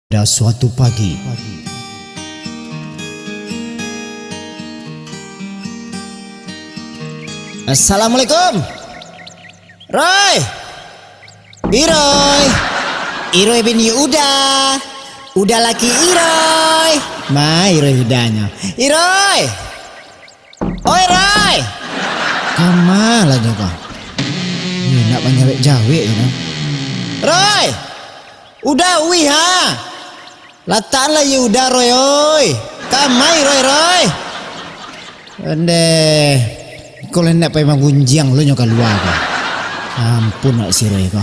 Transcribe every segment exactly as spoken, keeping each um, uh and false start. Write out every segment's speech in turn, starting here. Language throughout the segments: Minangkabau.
Pada suatu pagi. Assalamualaikum. Roy. Iroy. Iroy bin Uda. Uda laki Iroy. Ma Iroy Udanyo. Iroy. Oi, Roy. Kama lah nyo ko. Ni nak manjawek-jawek je, nah. Roy. Uda uih, ha. Latakan lah iyo Uda, Roy, oi. Kamai, Roy, Roy. Ondeh. Ko lah nak pai magunjiang lo nyo kalua ko. Ampun, wak si Roy ko.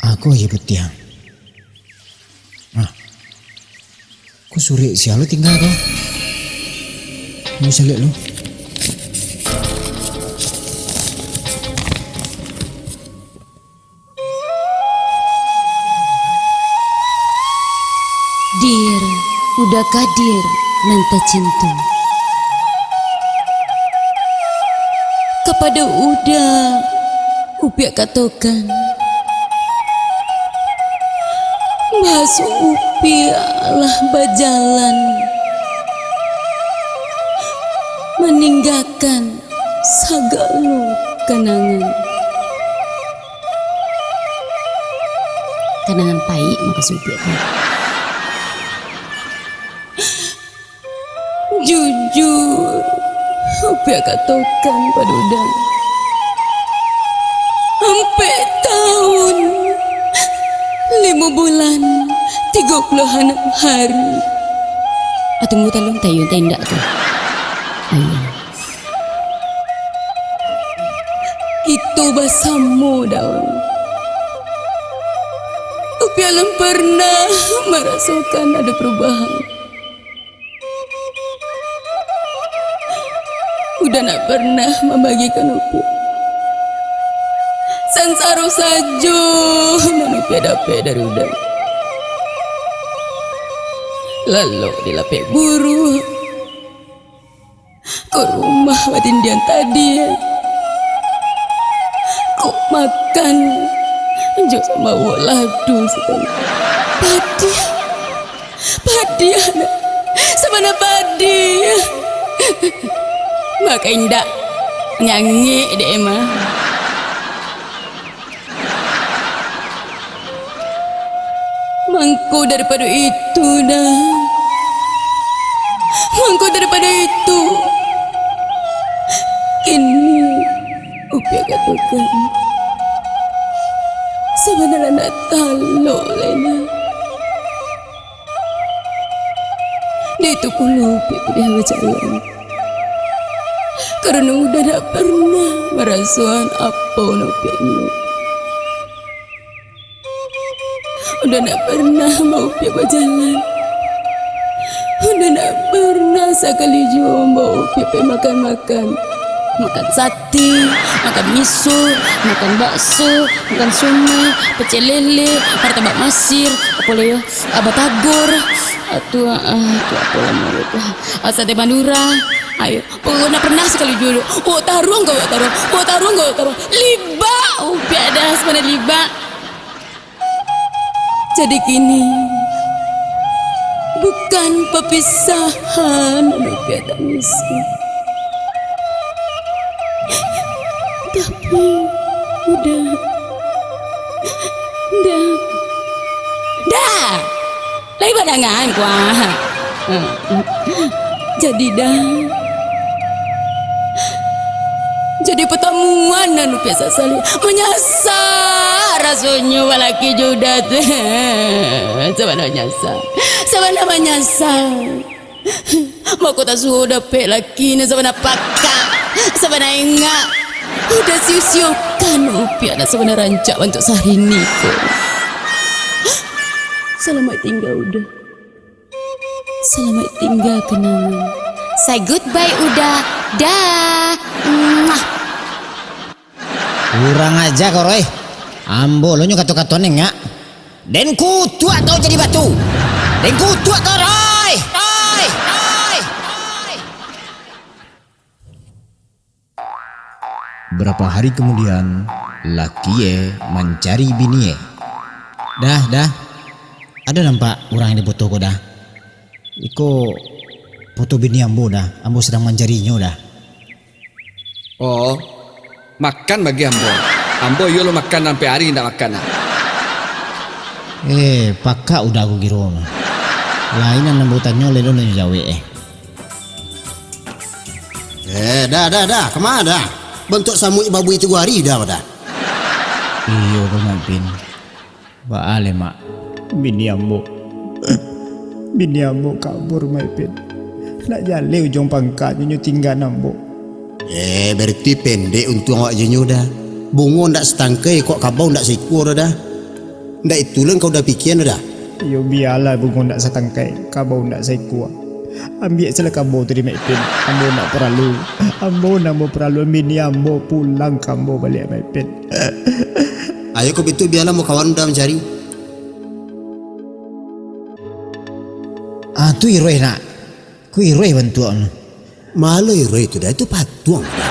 Ako iyo putiang. Nah. Ko surek sia lo tingga ko. Mau saliak lo. Dir, Uda Kadir nan tacinto. Kapado Uda, Upiak katokan, baso Upiak lah bajalan, maninggakan sagalo kanangan. Kanangan paik, mukasuik Upiak tu. Jujur, Upiak katokan pado Uda, ampek taun, limo bulan, tigo puluah anam hari. Ah, tunggu talun, tayu, tayu indak tu. Ayo. Kito basamo, Daun. Upiak alun pernah marasokan ado parubahan. Uda ndak pernah mambagikan Upiak. Sansaro sajo nan Upiak dapek dari Uda. Lalok di lapek buruak. Ko rumah batindian tadi. Ko makan jo sambawok lado sakali. Padiah. Padiah, nak. Sabana padiah. Mako indak nyangik dek mah. Mangko daripado itu, dah. Mangko daripado itu, kini Upiak katokan, sabana lah ndak talok lai, nah. Di itu pulo Upiak padiah bajalan, karano Uda ndak pernah marasoan apo nan Upiak nio. Uda ndak pernah bao Upiak bajalan. Uda ndak pernah sakali juo mambao Upiak pai makan-makan. Makan sate, makan miso, makan bakso, makan somai, pecel lele, martabak Masir, apo lai yo, ah, batagor, ah, tu, ah, tu apo namo tu, ah, sate Madura. Ayo, pokoknyo ndak pernah sakali juo. Wak taruang ka wak taruang, wak taruang ka wak taruang. Libak Upiak dah, sabana libak. Jadi kini, bukan papisahan nan Upiak tangisi, tapi Uda, Uda, Uda. Lai badangaan, kuah. Jadi, dah. Jadi patamuan nan Upiak sasali. Manyasa rasonyo balaki jo Uda tu. Sabana manyasa. Sabana manyasa. Mako tasuo dapek laki nan sabana pakak, sabana engak. Uda sio-siokan Upiak nan sabana rancak bantuak sahari ni ko. Salamaik tingga, Uda. Salamaik tingga, kanangan. Say goodbye, Uda. Dah. Muah. Kurang aja kau, Roy. Ambo lo nyo kato-kato nengak. Den kutuak kau jadi batu. Den kutuak kau, Roy. Roy, Roy, Roy. Berapa hari kemudian, lakie mancari binie. Dah, dah. Ado nampak urang nan di foto ko, Da? Iko foto bini ambo, Da. Ambo sadang mancarinyo, Da. Oh, makan bagi ambo. Ambo iyo lo makan, sampai ari indak makan, ah. Eh, pakak udah aku kiro. Lain nan ambo tanyo, lai lo nan jawek, eh. Eh, Da, Da, Da, kama, Da? Bantuak samuik babuih tigo ari, Da, Da. Iyo, Mak Ipin. Baa lai, Mak? Bini ambo. Bini ambo kabur, Mak Ipin. Nak jaleh ujuang pangkaknyo, nyo tinggaan ambo. Eh, berarti pendek untuang awak jo nyo, Da. Bungo ndak satangkai, kok kabau ndak saikua, Da. Ndak itu lo nan kau udah pikia, Da? Iyo, bialah bungo ndak satangkai, kabau ndak saikua. Ambiak sajolah kabau tu dek Mak Ipin. Ambo ndak paralu. Ambo nan ambo paralu, bini ambo pulang ka ambo baliak, Mak Ipin. Ayo, kok bitu, bialah ambo kawan udah mancari. Ah, tu Iroi, Nak. Ko Iroi bantuaknyo. Malo Iroi tu, Da, itu patuang, Da.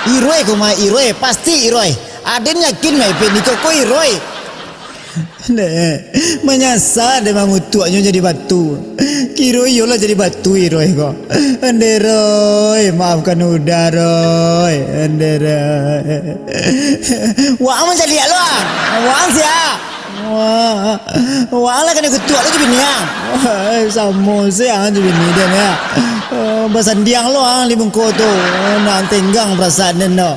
Iroi ko mah, Iroi, pasti Iroi. Aden yakin, Mak Ipin, iko ko Iroi. Dek, manyasa dek mangutuaknyo jadi batu. Kiro iyolah jadi batu Iroi ko. Ande Roi, maafkan Uda, Roi. Ande Roi. Waang mancaliak lo, ah. Waang sia. Wah, waang lah kanai kutuak lo jo bini ang. Wah, samo se ang jo bini den, ya. Eh, basandiang lo ang di muko tu. Eh, nak tenggang parasaan den tu.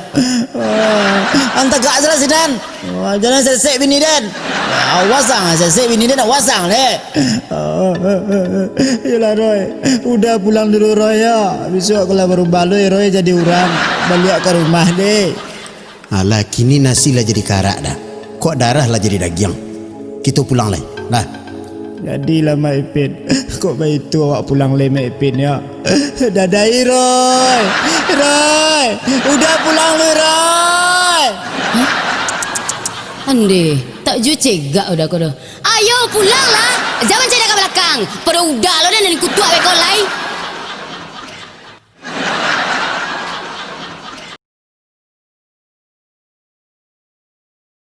Eh, ang tagak sajolah sinan. Wah, jan sesek bini den. Awas ang, sesek bini den, awas ang, dek. Iyolah, Roi. Uda pulang dulu, Roi, ya. Bisuak kalau barubah lo, Roi, jadi urang. Baliak ka rumah, dek. Alah, kini nasi lah jadi karak, Da. Kok darah lah jadi dagiang. Kito pulang lai, Da. Jadilah, Mak Ipin. Kok baitu awak pulang lai, Mak Ipin, ya? Dadah, Iroi. Iroi. Uda pulang lu, Roi. Hah? Ande, tak jo cegak Uda ko doh. Ayo, pulanglah. Jan mancaliak ka balakang. Pado Uda lo den nan kutuak beko lai.